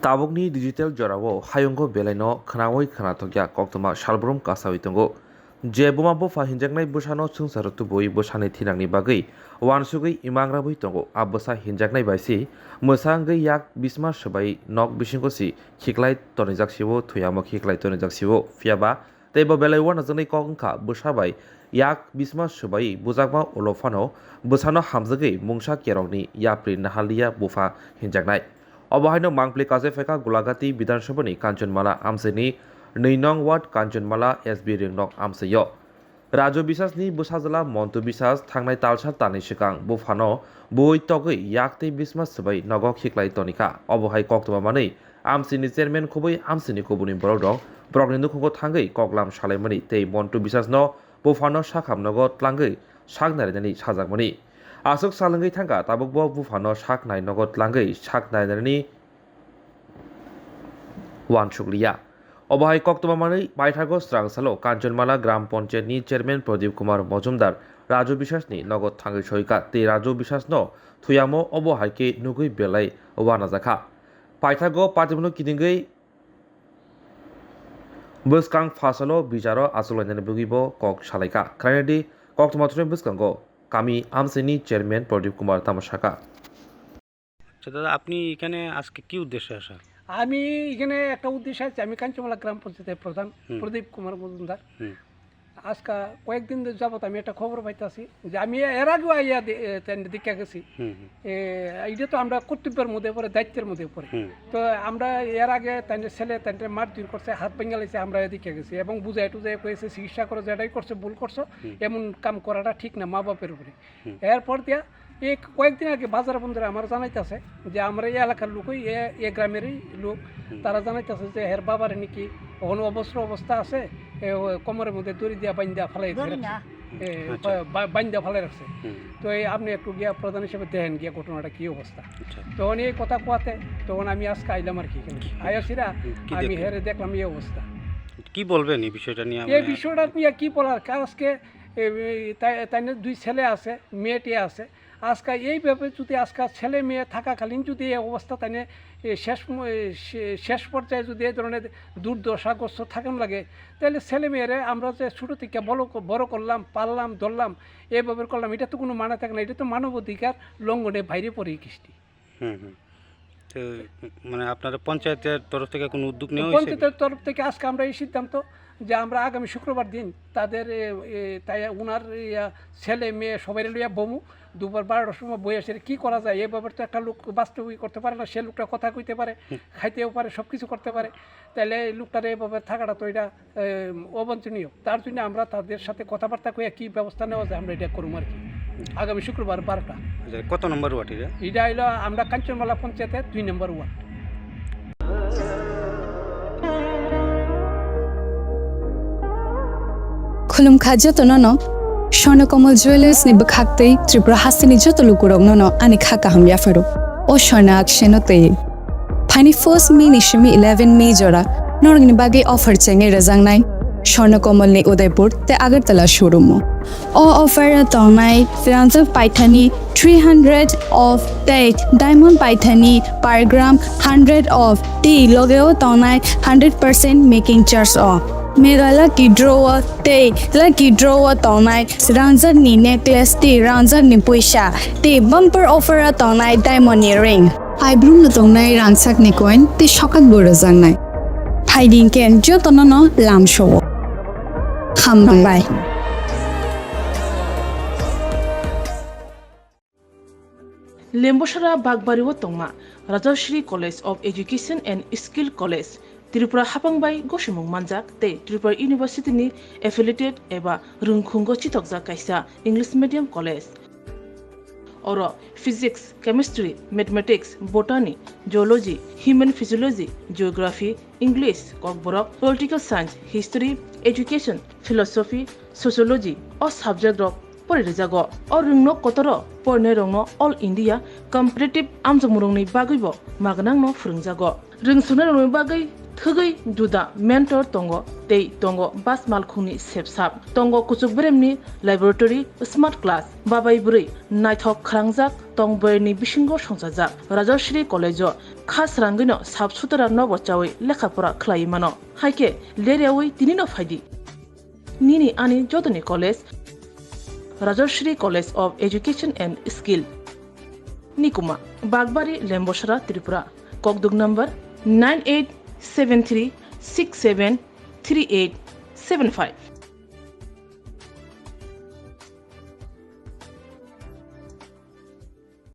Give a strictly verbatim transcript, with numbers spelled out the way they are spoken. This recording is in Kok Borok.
Tabukni digital jorao hayungo belaino khwnawi khwnathokya koktwma salbrum kasawi tongo. Je buma bupha hinjaknai bwsano swngcharo tubui bwsani thinangni bagwi uansugwi imang rabwi tongo. A bwsa hinjaknai bai si mwsa wngwi yak bisma swbai nok bisingo si khiklai tonijak sibo, thuyamo khiklai tonijak sibo. Phiyaba tei bo belai uanajaknai kok wngkha bwsa bai yak bisma swbai bujakma ulo phano bwsano hamjagwi mungsa kerokni yapri naharliya bupha hinjaknai. Obo haino mangpli kachai phaikha Gulagati Bidhan Sabhani Kanchanmala amchaini nwi nong ward Kanchanmala S B Ringnok amchaio. Raju Bisasni bwsajwla Montu Bisas thangnai talsa talni swkang buphano bui togwi yak tei bisma swbai nogo khiklai tonikha. Obo hai koktwma manwi amchaini chairman khubui amchaini kubuni borok rok borokni nukhungo thangwi koklam salaimani tei Montu Bisasno buphano sakham nogo tlangwi sak narinani sajakmani. Aswk sal wngwi thangkha, tabukbo buphano sak nai nogo tlangwi sak narinani uansukliya. Obo hai koktwma manwi paithago swrang salo Kanchanmala Gram Panchayat ni Chairman Pradip Kumar Mojumdar Raju Bisasni nogo thangwi soikha tei Raju Bisasno thuyamo obo hai khe nugwi belai uanajakha. Paithago partybono kidingwi bwskang phasalo bijaro achuk lainani bagwi bo kok salaikha. Khwlainadi koktwma thumni bwskango kami amchaini chairman Pradip Kumar tamo sakha. আচ্ছা দাদা, আপনি এখানে আজকে কি উদ্দেশ্যে আসা? আমি এখানে একটা উদ্দেশ্যে আছি, আমি কাঞ্চনমালা গ্রাম পঞ্চায়েতের প্রধান হুম। প্রদীপ কুমার মজুমদার। হুম। আজকে কয়েকদিন যাবত আমি একটা খবর পাইতাছি যে আমি এর আগেও আইয়া দে-, এ, তাইন দেখা গেছি। হুম, হুম। এ, এটা তো আমরা কর্তব্যের মধ্যে পড়ে, দায়িত্বের মধ্যে পড়ে। হুম। তো আমরা এর আগে তাইনের ছেলে তাইনরে মারধর করছে, হাত ভেঙে লাইছে, আমরা এদিকে গেছি এবং বুঝাই টুজাই কয়েছে চিকিৎসা করে যেটাই করছে ভুল করছো, হুম। এমন কাম করাটা ঠিক না মা বাপের উপরে। হুম। এরপর দিয়া এই কয়েকদিন আগে বাজার বন্দরে আমার জানাইতেছে যে আমরা এই এলাকার লোকই, এ, এ গ্রামেরই লোক, হুম। তারা জানাইতেছে যে হের বাবার নাকি অখনো অবস্ত্র অবস্থা আছে, এ, ও কোমরের মধ্যে দড়ি দিয়া বাইন্দা ফালাই ধরে রাখছে। এ, আচ্ছা। বা-, বা-, বাইন্দা ফালাই রাখছে। হুম। তো এই আপনি একটু গিয়া প্রধান হিসেবে দেখেন গিয়া ঘটনাটা কি অবস্থা। আচ্ছা। তখন এই কথা কোয়াতে তখন আমি আজকে আইলাম আর কি এখানে। কি, আয়াসিরা কি আমি দেখলেন? হেরে দেখলাম এই অবস্থা। কি বলবেন এই বিষয়টা নিয়ে? এই মানে বিষয়টা নিয়ে কি বলার? কারণ আজকে, এ, এ, তাই, তাই না দুই ছেলে আছে, মেয়েটি আছে। আজকে এইভাবে যদি আজকে ছেলে মেয়ে থাকাকালীন যদি এই অবস্থা তাই না, এ, শেষ ম-, এ, শে-, শেষ পর্যায়ে যদি এই ধরনের দুর্দশাগ্রস্ত থাকেন লাগে, তাহলে ছেলে মেয়েরে আমরা যে ছোট থেকে বড় ক-, বড় করলাম, পাললাম, ধরলাম, এভাবে করলাম, এটা তো কোনো মানে থাকে না, এটা তো মানবাধিকার লঙ্ঘনের বাইরে পড়ে এই কৃষ্টি। হুম, হুম। তো, মানে, আপনারা পঞ্চায়েতের তরফ থেকে কোনো উদ্যোগ নেওয়া হয়েছে? পঞ্চায়েতের তরফ থেকে আজকে আমরা এই সিদ্ধান্ত যে আমরা আগামী শুক্রবার দিন তাদের, এ, এ, তাই ওনার, ইয়া, ছেলে মেয়ে সবাই লইয়া বমু, দুপুর বারোটার সময় বই আসে, কি করা যায়? এভাবে তো একটা লোক বাস্তবিক করতে পারে না, সে লোকটা কথা কইতে পারে, হুম। খাইতেও পারে, সব কিছু করতে পারে, তাহলে এই লোকটার এভাবে থাকাটা তো এটা এ, অবাঞ্ছনীয়। তার জন্য আমরা তাদের সাথে কথাবার্তা কইয়া কি ব্যবস্থা নেওয়া যায়, আমরা এটা করুম আর কি। আগামী শুক্রবার বারোটা। আচ্ছা, কত নম্বর ওয়ার্ড এটা? এটা হইলো আমরা কাঞ্চনমালা পঞ্চায়েতের দুই নম্বর word. Khulumkha jotono no, Swarna Kamal Jewellers ni bwkhak tei Tripura hasteni joto lukurokno no ani kha kaham yapharo. O Swarna Akshen no twi. Phaini first May ni simi eleven May jora norokni bagwi offer chengwi rwjaknai Swarna Kamal ni Udaipur tei Agartala showroom o. O offer o tongnai rangjak paithani three hundred off tei diamond paithani per gram hundred off tei loge o tongnai hundred percent making charge o. Mega lucky draw o tei lucky draw o tongnai rangjak ni necklace tei rangjak ni puisa tei bumper offer o tongnai diamond ni ring. Aibrumno tongnai rangchakni coin tei sokakbo rwjaknai. Phaidi hinkhe jotono no lamsao. Hambai. Lembosara Bakbari o tongma Rajashri College of Education and Skill College, Tripura haphang bai gosimung manjak tei Tripura University ni affiliated eba rwngkhungo chitokjak kaisa English medium college. Oro Physics, Chemistry, Mathematics, Botany, Zoology, Human Physiology, Geography, English, Kokborok, Political Science, History, Education, Philosophy, Sociology o subject rok pori rijago. O rwngno kotoro porinai rokno All India Competitive amjokmung rokni bagwibo magnangno phwrwngjago. Rwngsuknai rokni bagwi Thwgwi juda mentor tongo tei tongo bas malkhungni sepsap. Tongo kuchuk beremni laboratory, smart class, babai bwrwi naithok khrangjak, tong bwrwini bisingo songchajak. Rajashree College-o kha srangwino sap sutara nobo chawi lekha pora khlaiwi mano. Haikhe leryawi tinino phaidi. Nini ani jotoni college, Rajashree College of Education and Skill. Nikuma, Bagbari, Lembosara, Tripura. Kokduk number nine eight seven three six seven three eight seven five.